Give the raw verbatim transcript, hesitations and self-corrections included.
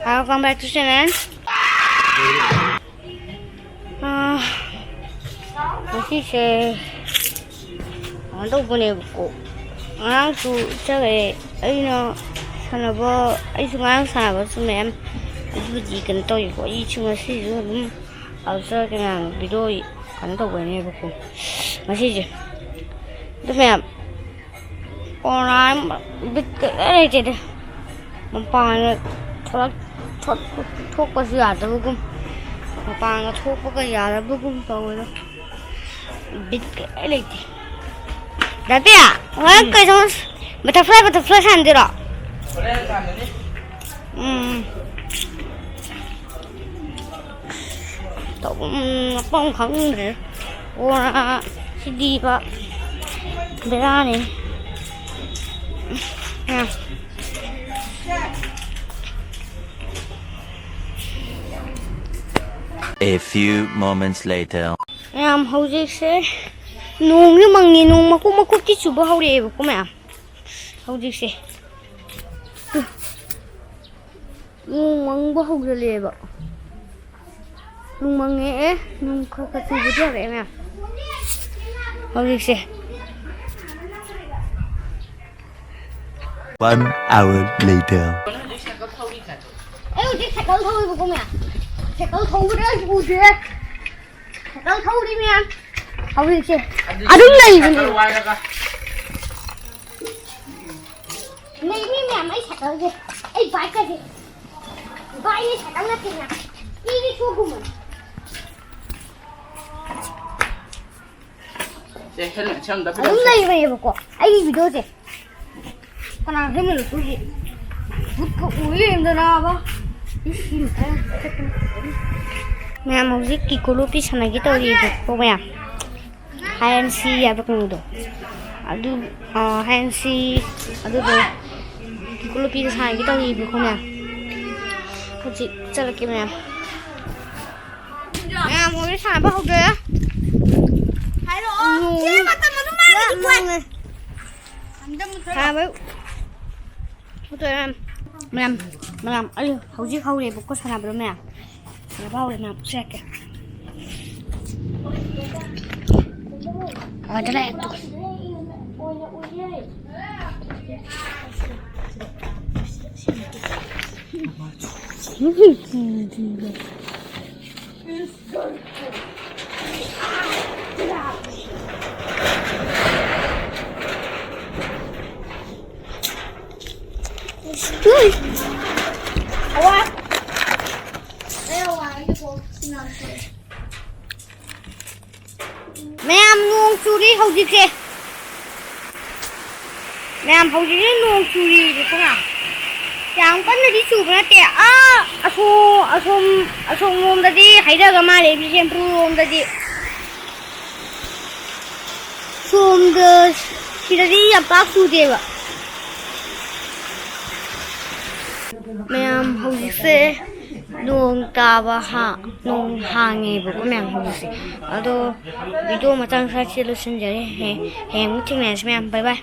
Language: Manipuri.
Welcome back to channel. ꯑꯥ, ꯉꯁꯤꯁꯦ ꯀꯩꯅꯣ ꯇꯧꯕꯅꯦꯕꯀꯣ, ꯉꯔꯥꯡꯁꯨ ꯆꯠꯂꯦ꯫ ꯑꯩꯅ ꯁꯥꯟꯅꯕ, ꯑꯩꯁꯨ ꯉꯔꯥꯡ ꯁꯥꯟꯅꯕꯁꯨ ꯃꯌꯥꯝ ꯑꯗꯨꯕꯨꯗꯤ ꯀꯩꯅꯣ ꯇꯧꯋꯤꯀꯣ꯫ ꯑꯩꯁꯨ ꯉꯁꯤꯁꯨ ꯑꯗꯨꯝ ꯑꯗꯨ ꯆꯠꯂꯒ ꯃꯌꯥꯝ ꯚꯤꯗꯤꯑꯣ ꯀꯩꯅꯣ ꯇꯧꯕꯅꯦꯕꯀꯣ ꯉꯁꯤꯁꯦ꯫ ꯑꯗꯨ ꯃꯌꯥꯝ ꯑꯣꯟꯂꯥꯏꯟ ꯕꯤꯠꯀ ꯏꯂꯩ ꯂꯩꯇꯦꯗ꯫ ꯃꯄꯥꯟꯗ ꯊꯣꯛꯂꯛ-, ꯊꯣꯛ-, ꯊꯣꯛꯄꯁꯨ ꯌꯥꯗꯕꯒꯨꯝ, ꯃꯄꯥꯟꯒ ꯊꯣꯛꯄꯒ ꯌꯥꯗꯕꯒꯨꯝ ꯇꯧꯋꯦꯗ꯫ ꯕꯤꯠꯀ ꯏꯂꯩ ꯂꯩꯇꯦ꯫ ꯗꯥꯄꯤꯌꯥ, ꯍꯣꯔꯦꯟ ꯎꯝ꯫ ꯀꯩꯅꯣ butterfly, butterfly ꯁꯥꯟꯅꯗꯣꯏꯔꯣ? ꯍꯣꯔꯦꯟ ꯁꯥꯟꯅꯅꯤ꯫ ꯎꯝ꯫ ꯇꯧꯐꯝ ꯂꯥꯛꯐꯝ ꯈꯪꯗ꯭ꯔꯦ꯫ ꯄꯨꯔꯥ ꯁꯤꯗꯤꯕ ꯕꯦꯔꯥꯅꯤ꯫ ꯑ꯫ A few moments later. ꯃꯌꯥꯝ, ꯍꯧꯖꯤꯛꯁꯦ ꯅꯣꯡꯁꯨ ꯃꯪꯉꯤ, ꯅꯣꯡ ꯃꯀꯨꯞ ꯃꯀꯨꯞꯇꯤ ꯆꯨꯕ ꯍꯧꯔꯛꯑꯦꯕꯀꯣ ꯃꯌꯥꯝ꯫ ꯍꯧꯖꯤꯛꯁꯦ ꯇꯨ, ꯅꯣꯡ ꯃꯪꯕ ꯍꯧꯖꯤꯜꯂꯛꯑꯦꯕ꯫ ꯅꯣꯡ ꯃꯪꯉꯛꯑꯦ, ꯅꯣꯡ ꯈꯔ ꯈꯔ ꯆꯨꯕꯗꯤ ꯍꯧꯔꯛꯑꯦ ꯃꯌꯥꯝ꯫ ꯍꯧꯖꯤꯛꯁꯦ꯫ One hour later. ꯑꯩ ꯍꯧꯖꯤꯛ ꯁꯥꯏꯀꯜ ꯊꯧꯔꯤꯕꯀꯣ ꯃꯌꯥꯝ꯫ ꯁꯥꯏꯀꯜ ꯊꯧꯕꯗ ꯑꯩ ꯎꯗ꯭ꯔꯦ꯫ ꯁꯥꯏꯀꯜ ꯊꯧꯔꯤ ꯃꯌꯥꯝ꯫ ꯍꯧꯖꯤꯛꯁꯦ ꯑꯗꯨꯝ ꯂꯩꯕꯅꯦ꯫ ꯁꯥꯏꯀꯜ ꯋꯥꯏꯔꯒ꯫ ꯂꯩꯅꯤ ꯃꯌꯥꯝ, ꯑꯩ ꯁꯥꯏꯀꯜꯁꯦ, ꯑꯩ ꯕꯥꯏꯛꯀꯁꯦ, ꯕꯥꯏꯛꯅꯦ ꯁꯥꯏꯀꯜ ꯅꯠꯇꯦꯅ, ꯏꯗꯤ ꯊꯣꯛꯈꯨꯝꯕꯅꯦ꯫ ꯁꯦ, ꯍꯦꯜꯃꯦꯠꯁꯦ ꯑꯝꯇ ꯑꯗꯨꯝ ꯄꯤꯔꯝꯁꯦ꯫ ꯂꯩꯕꯅꯦꯕꯀꯣ ꯑꯩꯒꯤ ꯚꯤꯗꯤꯑꯣꯁꯦ꯫ ꯀꯅꯥ ꯍꯦꯜꯃꯦꯠ ꯂꯧꯊꯣꯛꯏꯁꯦ? ꯚꯨꯠꯀ ꯎ ꯂꯩꯔꯝꯗꯅꯕ꯫ ꯏꯁ, ꯁꯤ ꯃꯇꯥꯡ ꯆꯠꯄꯅꯤ꯫ ꯃꯌꯥꯝ ꯍꯧꯖꯤꯛ ꯀꯤꯀꯣ ꯂꯣꯄꯤ ꯁꯥꯟꯅꯒꯦ ꯇꯧꯔꯤꯕꯀꯣ ꯃꯌꯥꯝ꯫ ꯍꯥꯏ ꯑꯦꯟ ꯁꯤ ꯍꯥꯏꯕ ꯀꯩꯅꯣꯗꯣ꯫ ꯑꯗꯨ, ꯑ, ꯍꯥꯏ ꯑꯦꯟ ꯁꯤ ꯑꯗꯨꯗꯣ ꯀꯤꯀꯣ ꯂꯣꯄꯤꯗ ꯁꯥꯟꯅꯒꯦ ꯇꯧꯔꯤꯕꯀꯣ ꯃꯌꯥꯝ꯫ ꯍꯧꯖꯤꯛ ꯆꯠꯂꯛꯀꯦ ꯃꯌꯥꯝ꯫ ꯃꯌꯥꯝ ꯍꯧꯖꯤꯛ ꯁꯥꯟꯅꯕ ꯍꯧꯗꯣꯏꯔꯦ꯫ ꯍꯥꯏꯔꯛꯑꯣ꯫ ꯅꯣꯡ ꯁꯤ ꯃꯇꯝ ꯑꯗꯨꯝ ꯃꯥꯡꯉꯗꯤ ꯌꯥꯝ ꯀꯣꯏ꯫ ꯃꯥꯡꯉꯦ꯫ ꯑꯝꯇ ꯃꯨꯠꯊꯠꯂꯣ꯫ ꯁꯥꯟꯅꯕ ꯍꯧꯗꯣꯏꯔꯦ ꯃꯌꯥꯝ꯫ ꯃꯌꯥꯝ, ꯃꯌꯥꯝ, ꯑꯩ ꯍꯧꯖꯤꯛ ꯍꯧꯔꯦꯕꯀꯣ ꯁꯥꯟꯅꯕꯗꯣ ꯃꯌꯥꯝ꯫ ꯁꯥꯟꯅꯕ ꯍꯧꯔꯦ ꯃꯌꯥꯝ, ꯄꯨꯁꯤꯜꯂꯛꯀꯦ꯫ ꯑꯗ ꯂꯩꯔꯦ꯫ ꯃꯌꯥꯝ, ꯅꯣꯡ ꯆꯨꯔꯤ ꯍꯧꯖꯤꯛꯁꯦ꯫ ꯃꯌꯥꯝ, ꯍꯧꯖꯤꯛꯁꯦ ꯅꯣꯡ ꯆꯨꯔꯤꯕꯀꯣ ꯃꯌꯥꯝ꯫ ꯌꯥꯝ ꯀꯟꯅꯗꯤ ꯆꯨꯕ ꯅꯠꯇꯦ꯫ ꯑꯥ, ꯑꯁꯣ-, ꯑꯁꯣꯝ, ꯑꯁꯣꯝ ꯂꯣꯝꯗꯗꯤ ꯍꯩꯊꯒ ꯃꯥꯜꯂꯦ, ꯕꯤꯁꯦꯝꯄꯨꯔ ꯂꯣꯝꯗꯗꯤ꯫ ꯁꯣꯝꯗ, ꯁꯤꯗꯗꯤ ꯌꯥꯝ ꯄꯥꯛ ꯆꯨꯗꯦꯕ꯫ ꯃꯌꯥꯝ, ꯍꯧꯖꯤꯛꯁꯦ ꯅꯣꯡ ꯇꯥꯕ ꯍꯥ-, ꯅꯣꯡ ꯍꯥꯡꯉꯦꯕꯀꯣ ꯃꯌꯥꯝ ꯍꯧꯖꯤꯛꯁꯦ꯫ ꯑꯗꯣ video ꯃꯇꯥꯡ ꯁ꯭ꯋꯥꯏꯁꯦ ꯂꯣꯏꯁꯤꯟꯖꯔꯦ꯫ ꯍꯌꯦꯡ, ꯍꯌꯦꯡ ꯑꯃꯨꯛ ꯊꯦꯡꯅꯔꯁꯤ ꯃꯌꯥꯝ꯫ Bye bye꯫